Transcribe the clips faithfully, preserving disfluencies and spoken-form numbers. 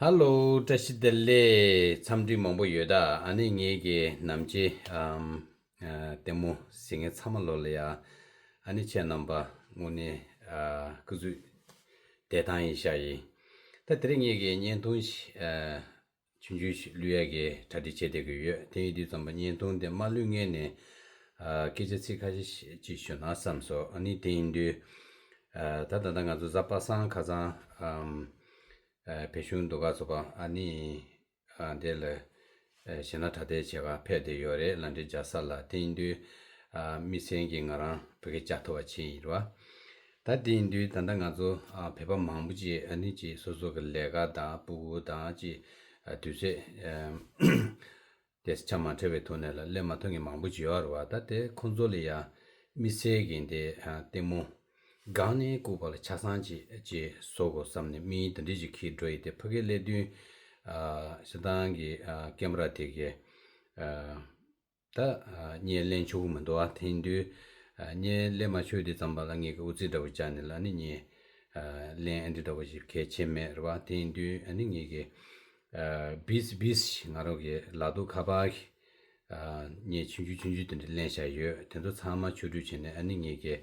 ཧ་ལོ། བཀྲ་ཤིས་བདེ་ལེགས། འཚམས་འདྲི་མང་པོ་ཡོད། ད་ཨ་ནི་ངེད་ཀྱི་ནམ་ཅི་ཨམ་ཨ་ལྟད་མོ་གཟིགས་མཁན་ཚང་མ་ལོ་ལ་ཡ། ཨ་ནི་ཁྱེད་རྣམ་པ་དངོས་གནས་ཨ་སྐུ་གཟུགས་བདེ་ཐང་ཡིན་ཤག་ཡིན། ད་དེ་རིང་ངེད་ཀྱི་བརྙན་ཐུང་ཞིག་ཨ་ཆུང་ཆུང་ཞིག་བླུག་ཡ་གི་གྲ་སྒྲིག་བྱེད་བསྡད་ཀྱི་ཡོད། དེ་ཡིན་དུས་ཙམ་པ་བརྙན་ཐུང་དེ་མ་བླུག་སྔོན་ནས་ཨ་སྐད་ཆ་ཚིག་ཁ་ཤས་ཤིག་ཅིག་ཞུ་ན་བསམ་སོང་། ཨ་ནི་དེ་ཡིན་དུས་ཨ་ད་ད་ལྟ་ང་ཚོ་གཟའ་པ་སངས་ཁ་སང་ཨམ། ཨ་བོད་གཞུང་ཟློས་གར་ཚོགས་པ་ཨ་ནི་ཨ་དེ་ལ་ཨ་གཞས་སྣ་གྲགས་ཏེ་བྱེད་གར་ཕེབས་བསྡད་ཡོད་རེད། ལམ་འགྲུལ་རྒྱག་ས་ལ། དེ་ཡིན་དུས་ཨ་དམིགས་བསལ་གྱིས་ང་རང་བོད་སྐད་བཅར་ཐུབ་པ་བྱས་ཡིན་རེད་བ། ད་དེ་ཡིན་དུས་ད་ལྟ་ང་ཚོ་ཨ་བོད་པ་མང་པོ་ཅིག་ཨ་ནི་ཅིག་སོ་སོ་གི་ལས་ཀ་དང་སྤུ་གུ་དང་ཅིག་ཨ་དུས་ཚོད་ཨ་དེ་ཆ་མ་འཕྲད་པའི་ཐོག་ནས་ལ་སླེབས་མ་ཐུབ་མཁན་མང་པོ་ཅིག་ཡོད་རེད་བ། ད་དེ་ཁོང་ཚོ་ལ་ཡ་དམིགས་བསལ་གྱི་འདི་ཨ་ལྟད་མོ་སྒང་ནས་བཀུག་པ་ལ་ཆ་ཚང་ཅིག་ཅིག་བཟོ་དགོས་བསམ་ནས་དམིགས་ཡུལ་དེ་འདྲ་ཅིག་འཁྱེར་འགྲོ་ཡི། དེ་ཕ་གིར་སླེབས་དུས་ཨ་སྤྱིར་བཏང་གི་ཨ་ཀེམ་ར་དེ་གའི་ཨ་ད་ཨ་བརྙན་ལེན་ཆོག་གི་མི་འདུག་ཨ། དེ་ཡིན་དུས་ཨ་བརྙན་ལེན་མ་ཆོག་དུས་ཙམ་པ་ལ་ངེད་ཀྱི་ཨུ་ཚུགས་འདྲ་པོ་བྱས་ནས་ལ་ནི་བརྙན་ཨ་ལེན་ཨ་འདི་འདྲ་པོ་ཞིག་གལ་ཆེ་མེད་རེད་བ། དེ་ཡིན་དུས་ཨ་ནི་ངེད་ཀྱི་ཨ་བིས་བིས་ང་རང་གི་ལག་ཐོག་ཁ་པར་གྱི་ཨ་བརྙན་ཆུང་ཆུང་ཆུང་ཆུང་དེ་འདྲ་ལེན་བཞག་ཡོད། དེ་ཚོ་ཚང་མ་བཅུག་སྒྲིག་བྱས་ནས་ཨ་ནི་ངེད་ཀྱི་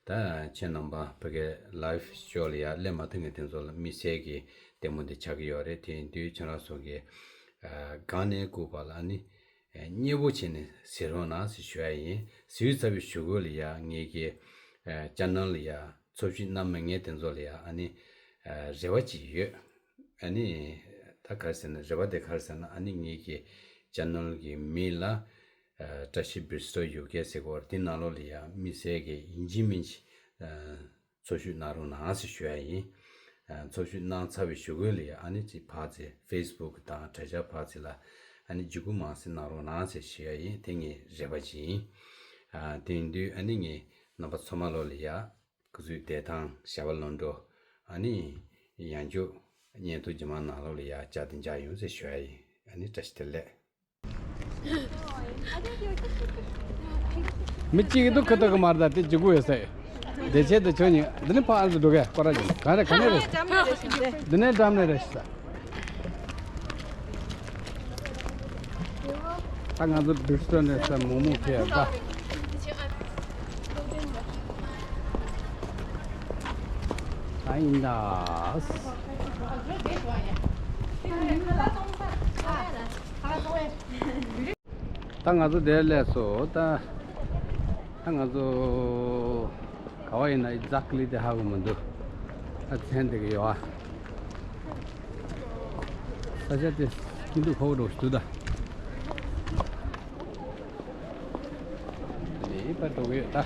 ད་ཁྱེད་རྣམ་པ་ཕ་གི་ལའིབ་ཤོ་ལ་ཡ་སླེབས་མ་ཐུབ་མཁན་དེ་ཚོ་ལ་དམིགས་བསལ་གྱི་ལྟད་མོ་འདི་ཆགས་ཀྱི་ཡོད་རེད། དེ་ཡིན་དུས་ཁྱེད་རང་ཚོ་གི་ཨ་སྒང་ནས་བཀུག་པ་ལ་ཨ་ནི་མཉེས་པོ་བྱས་ནས་གཟིགས་རོགས་གནང་ཟེར་ཞུ་ཡ་ཡིན། གཟིགས་ཚར་བའི་གཞུག་གུ་ལ་ཡ་ངེད་ཀྱི་ཨ་ཅེ་ནལ་ལ་ཡ་འཚོལ་ཞིབ་གནང་མི་ངེད་དེ་ཚོ་ལ་ཡ་ཨ་ནི་ཨ་རེ་བ་ཅིག་ཡོད། ཨ་ནི་ད་ག་རེ་ཟེར་ན་རེ་བ་དེ་ག་རེ་ཟེར་ན་ཨ་ནི་ངེད་ཀྱི་ཅེ་ནལ་གྱི་མིང་ལ་ཨ་བཀྲ་ཤིས་བི་ཛི་ཊར་ཡུ་ཀེ་ཟེར་གོ་རེད། དེ་ནང་ལོགས་ལ་ཡ་དམིགས་བསལ་གྱི་ཡིན་གཅིག་མིན་གཅིག་ཨ་འཚོལ་ཞིབ་གནང་རོགས་གནང་ཟེར་ཞུ་ཡ་ཡིན། ཨ་འཚོལ་ཞིབ་གནང་ཚར་བའི་གཞུག་གུ་ལ་ཡ་ཨ་ནི་ཅིག་ཕར་ཚུར་ཕེ་སི་བུག་དང་དྲ་རྒྱ་ཕར་ཚུར་ལ་ཨ་ནི་བརྒྱུད་སྐུར་མང་སེ་གནང་རོགས་གནང་ཟེར་ཞུ་ཡ་ཡིན། དེ་ངའི་རེ་བ་ཅིག་ཡིན། ཨ་དེ་ཡིན་དུས་ཨ་ནི་ངས་རྣམ་པ་ཚང་མ་ལོ་ལ་ཡ་སྐུ་གཟུགས་བདེ་ཐང་བྱ་བ་ལམ་འགྲོ། ཨ་ནི་ཡང་བསྐྱར་བརྙན་ཐུང་རྗེས་མ་ནང་ལོགས་ལ་ཡ་བསྐྱར་དུ་མཇལ་ཡོང་ཟེར་ཞུ་ཡ་ཡིན། ཨ་ནི་བཀྲ་ཤིས་བདེ་ལེགས། མི་གཅིག་གིས་འདུག་ཁ་ཐུག་གི་མར་ད་དེ་འཇུག་གི་ཡོད་ས་ཡོད། བདེ་ཆེད་དུ་ཁྱོད་གཉིས་འདི་ནས་ཕར་ཨ་ཙི་འགྲོ་གས་སྐོར་ར་ཅིག་ག་རེ་ག་ནས་རེད། འདི་ནས་འགྲམ་ནས་རེད་ཤི་ས། ད་ང་ཚོ་བིར་སི་ཊོན་ནས་ས་མོག་མོག་ཁྱེར་ད། ད་ཡིན་ད། ད་ང་ཚོ་དེར་སླེབས་སོང་། ད་ད་ང་ཚོ་ག་བ་ཡིན་ན་ཨེག་ཛེག་ལི་དེ་ཧ་གོ་མི་འདུག་ཨ་མཚན་དེ་གི་ཡོད་ཨ། ས་ཆ་དེ་ཁྱིམ་དུ་ཁོ་བོ་འགྲོ་ཞིག་འདུག་ད་ནི་ཕར་འགྲོ་གི་ཡོད་ད།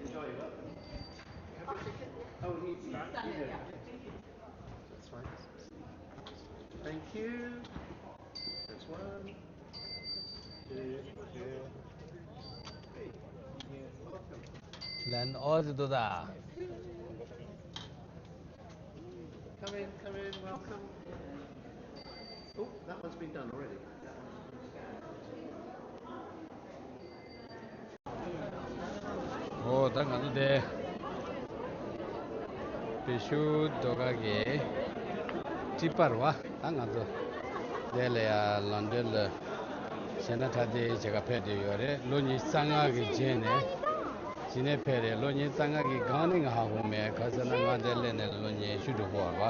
Enjoy it. Oh, he's back. That's fine. Thank you. That's one. Two, two. Hey, yeah, welcome. Lan oz do da. Come in, come in, welcome. Oh, that one's been done already. ཨོ་ད་ང་ཚོ་དེ་བི་ཤུ་ཟློས་གར་གྱི་ཊི་པར་བ། ད་ང་ཚོ་དེ་ལ་ཡ་ལོན་ཌོན་ལ་གཞས་སྣ་གྲགས་ཏེ་བྱེད་ག་ཕེབས་བསྡད་ཡོད་རེད། ལོ་ཉི་ཤུ་རྩ་ལྔ་གི་རྗེས་ནས་གཞི་ནས་ཕེབས་རེད། ལོ་ཉི་ཤུ་རྩ་ལྔ་གི་སྒང་ནས་ང་ཧ་གོ་མེད། ག་ཟེར་ན་ང་དེ་སླེབས་ནས་ལོ་ཉི་ཤུ་དྲུག་པ་རེད་བ།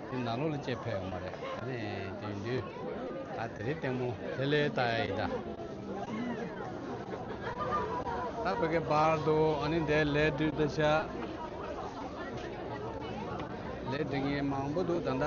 དེ་ནང་ལོགས་ལ་ཅིག་ཕེབས་ཡོད་མ་རེད། ཨ་ནི་དེ་དུས་ད་དེ་རིང་ལྟད་མོ་དེ་ལས་ལྟ་ཡ་ཡིན་ད། ད་བོད་སྐད་པར་འདུག་ཨ་ནི་འདིར་ལས་སྒྲུབ་ད་ཤག་ལས་སྒྲུབ་མཁན་མང་པོ་འདུག་ད་ལྟ།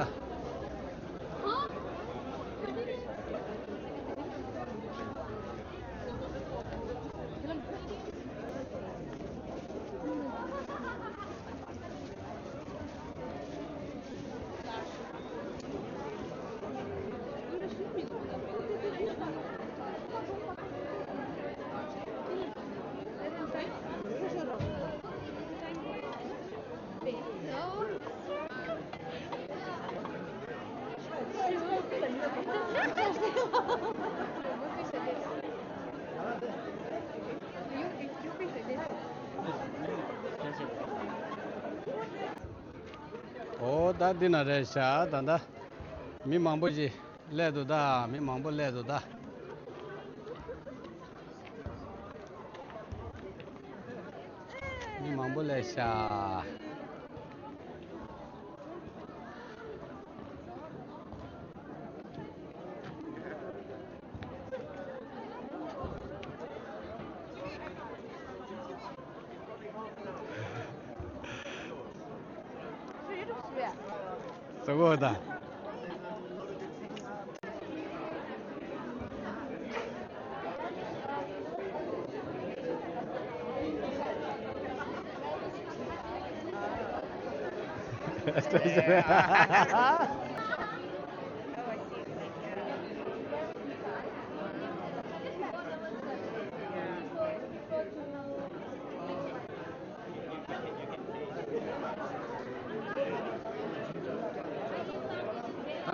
ད་འདི་ན་རེད་ཤག་ད་ལྟ་མི་མང་པོ་ཞིག་སླེབས་འདུག་ད་མི་མང་པོ་སླེབས་འདུག་ད། མི་མང་པོ་སླེབས་ཤག་ཟ་གོ་ད། ད་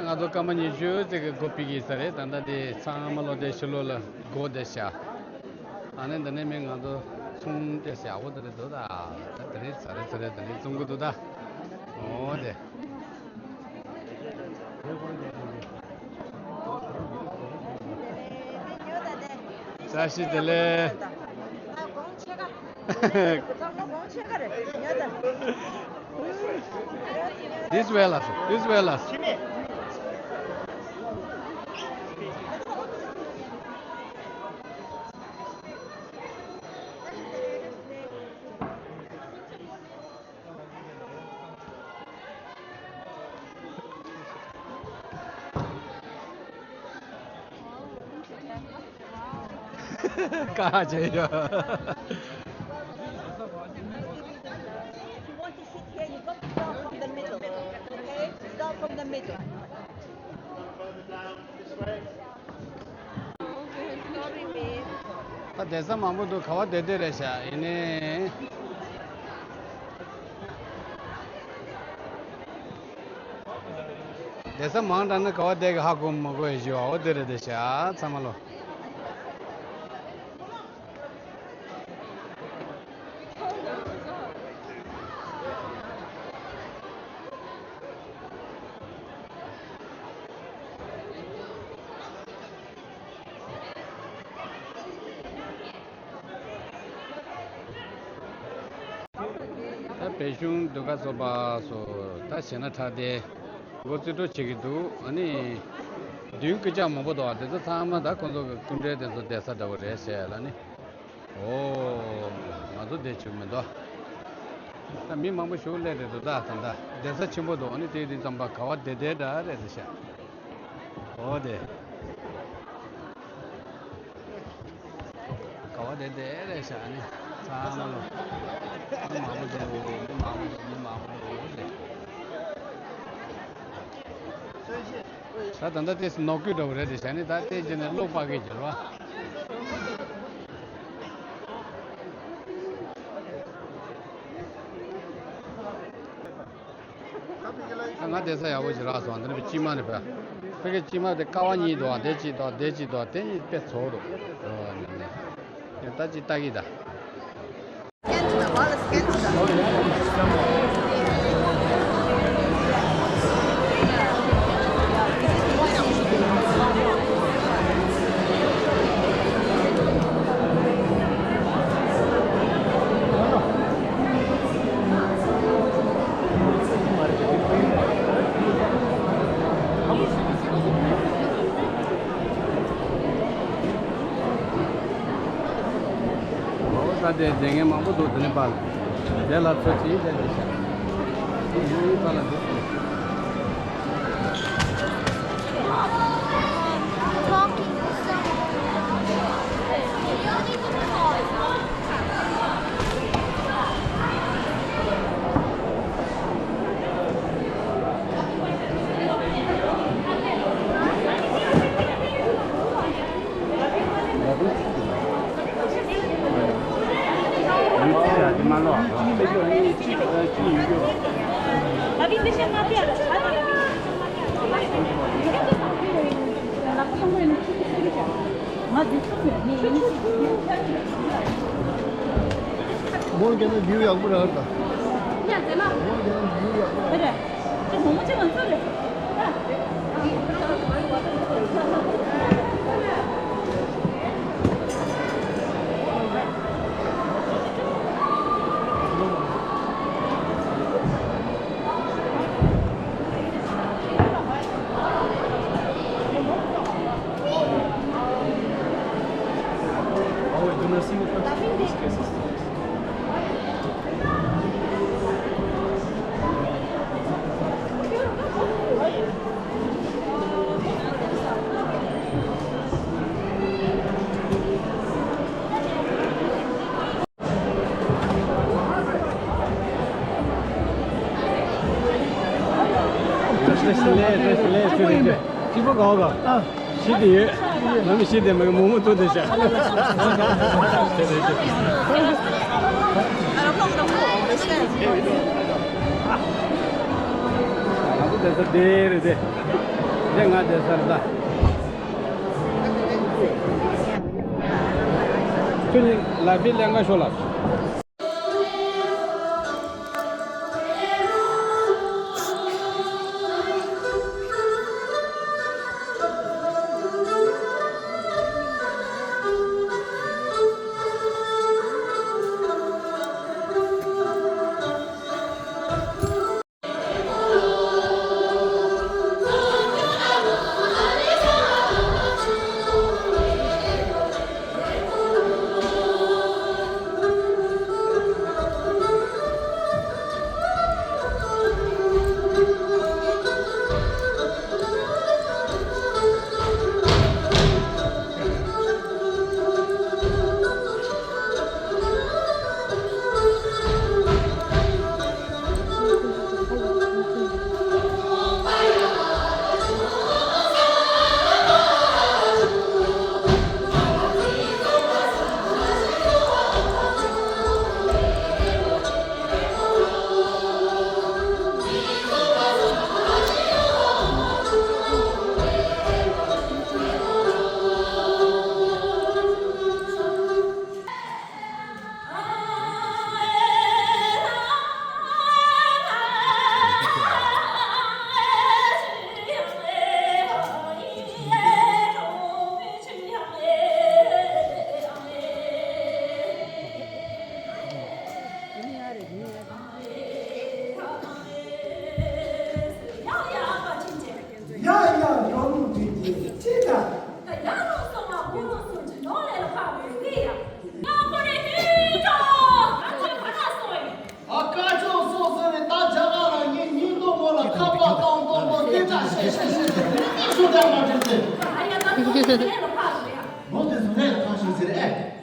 ང་ཚོ་སྐར་མ་ཉི་ཤུ་ཙམ་གྱི་སྒོ་ཕྱེ་གི་ཡིན་ས་རེད། ད་ལྟ་དེ་ཚང་མ་ལོ་དེ་ཕྱི་ལོགས་ལ་སྒོ་བསྡད་ཤག་ཨ་ནི་འདི་ནས་མི་ང་ཚོ་ཚོང་བསྡད་ཤག་འོ་དེ་རེད་འདུག་ད་ད་དེ་རེད་ས་རེད་ས་རེད་དེ་རེད་བཙོང་གི་འདུག་ད་འོ་དེ། བཀྲ་ཤིས་བདེ་ལེགས། This way ལ། This way ལ། ཀ་བྱས་ཡོད། If you want to sit here, you've got to start from the middle. Okay? Start from the middle. ད་བསྡད་ས་མང་པོ་འདུག་ག་བ་བསྡད་བསྡད་རེད་ཤག་ཡིན་ནའི། བསྡད་ས་མང་དྲགས་ན་ག་བ་བསྡད་གི་ཧ་གོ་མ་གོ་ཡ་ཞིག་འོ་དེ་རེད་བསྡད་ཤག་ཚང་མ་ལོ། ད་བལ་གཞུང་ཟློས་གར་ཚོགས་པ་སོགས་ད་བྱས་ན་ཁྲག་དེ་མགོ་རྩིས་སྤྲོད་བྱེད་ཀྱི་འདུག་ཨ་ནི་མདུན་སྐུ་ལྕགས་མང་པོ་འདུག་དེ་ཚོ་ཚང་མ་ད་ཁོང་ཚོ་གི་སྐུ་མགྲོན་དེ་ཚོ་བསྡད་ས་འདྲ་བོ་རེད་ཟེར་ལ་ནི། ཨོ། ང་ཚོ་བསྡད་ཆོག་མི་འདུག་ད་མི་མང་པོ་ཞིག་སླེབས་རེད་འདུག་ད་ད་ད་བསྡད་ས་ཆེན་པོ་འདུག་ཨ་ནི་དེ་དེ་ཙམ་པ་ག་བ་བསྡད་བསྡད་འདྲ་རེད་ཟེར་ཤག་ཨོ་དེ། ག་བ་བསྡད་བསྡད་རེད་ཤག་ཨ་ནི་ཚང་མ་ལོ། མི་མང་པོ་འདུག་མི་མང་པོ་འདུག་མི་མང་པོ་འདུག་རེད། ད་ད་ལྟ་དེ་ནོར་བུ་འདྲ་བོ་རེད་དེ་ཤག་ཨ་ནི་ད་དེ་རྗེས་ནས་གློག་སྤར་གི་འགྱུར་བ། ད་ང་བསྡད་ས་ཡག་པོ་ཞིག་རག་སོང་། འདི་ནི་དཔེ་སྐྱིད་མ་རེད་པ། ཕ་གི་སྐྱིད་མ་དེ་ཀ་བ་གཉིས་འདུག་དེ་གཅིག་འདུག་དེ་གཅིག་འདུག་དེ་གཉིས་དཔེ་ཚོགས་འདུག་ཨོ་ནི་ནི། ད་ཅིག་ལྟ་གི་ད། ཨོ་ད་དེ་དེ་ངན་མང་པོ་འདུག་དེ་ནས་པར་དེ་ལ་ཚོ་ཅིག་དེ་དེ་ཤ་དེ་ཡོང་པ་ལ་འདུག་མོར་གྱ་ན་རྒྱུ་ཡག་པོ་རག་ད། མོར་གྱ་ན་རྒྱུ་ཡག་པོ་རག་ལས་ལས་ལས་ལས་ལས་ལས་ལས་ལས་ལས་ལས་ལས་ལས་ལས་ཤི་དེ་ཡོད། ང་མི་ཤི་དེ་མ་གི་མོག་མོག་ཐུག་དེ་ཤ། ང་ཚོ་བསྡད་ས་དེ་རེད་དེ། དེ་ང་བསྡད་ས་རེད་ད། ཁྱོད་ནི་ལ་བི་ལེན་ག་ཤོག་ལ། ཡ་ཡ་ཡོང་མུ་དྲིན་གྱིས་ཅི་ད། ད་ཡར་ལོག་སོང་ང་ཁོ་རང་སོང་ཅི་ནོར་ལས་ལ་ཕར་བུད་ཀྱི་ཡ། ཡ་ཁོ་རེ་ཧི་ཀྲོ། ཨ་ཅེ་ཕ་ན་སོང་ཡིན། ཨ་ཀ་ཅོ་སོང་ཟེར་ནས་ད་རྒྱ་གར་ལ་ངའི་སྙིང་སྟོབས་མོ་ལ་ཁ་པར་བཏང་བཏང་བཏང་དེ་འདྲ་བཤད་བཤད་བཤད་བཤད་ནས་ངའི་ཤོ་འདྲ་མ་དྲན་ཟེར། ཨ་ཡ་ད་ཁོ་རང་ལས་ལ་ཕར་བུད་ཡ། ནོར་དེ་ཚོ་ལས་ལ་ཕར་ཤོག་ཟེར་ཨེ།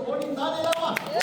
ཁོ་ནི་ད་ནི་ལ་བ།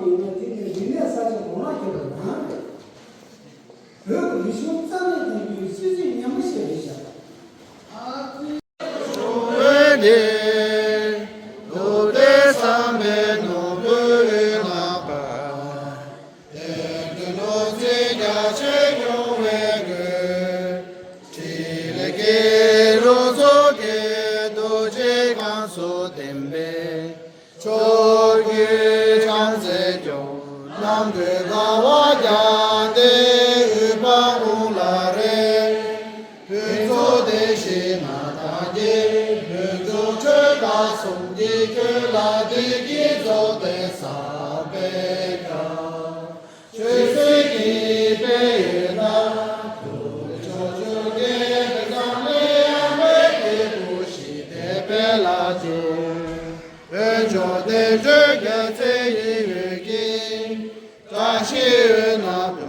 ཡོད་ན་དེ་ནི་རིག་གནས་གསར་བརྗེ་གོང་ལ་འཁྱོལ་བ་རང་རེད། བོད་ཀྱི་རིག་གཞུང་རྩ་མེད་གཏོང་རྒྱུའི་སྲིད་ཇུས་ངན་པ་ཞིག་རེད་ཤག་འོད་དེ་རྡོ་རྗེ་བསམ་པའི་ནོར་བུ་ལ་བརྣག་པ། དེར་འདུས་ནོར་རྩིས་རྒྱ་ཆེ་མྱོང་བའི་མགོན། ཕྲིན་ལས་ཀྱི་རོ་ཚོགས་ཀྱིས་རྡོ་རྗེ་གང་སོགས་ལྡན་པའི། ཕྱོགས་ཀྱི་བྱང་རྩེ་ཀྱང་ནམ་མཁའི་དགའ་བ་རྒྱ་མཚོའི་དབུས་པ་འོང་ལ་རེ། ཕུན་ཚོགས་བདེ་གཤེགས་ང་དང་གྱེས། ཕུན་ཚོགས་ཆོས་དང་ཟུང་འཇུག་ཁྱོད་ལ་བདེ་སྐྱིད་རྫོགས་ལྡན་བསམ་པས་ཀྱང་། ཆོས་སྲིད་ཀྱི་དཔལ་ཡོན་དང་། ཐུབ་པའི་ཕྱོགས་བཅུར་རྒྱས་པའི་མཛངས་བླུན་ཡངས་པའི་སྐྱེས་བུ་ཞིག་དེ་དཔལ་ལ་སྤྱད། འོད་མཆོག་ལྡན་འཕྲུལ་རྒྱལ་མཚན་ཉིད་འོད་ཀྱིས། བཀྲ་ཤིས་འོད་སྣང་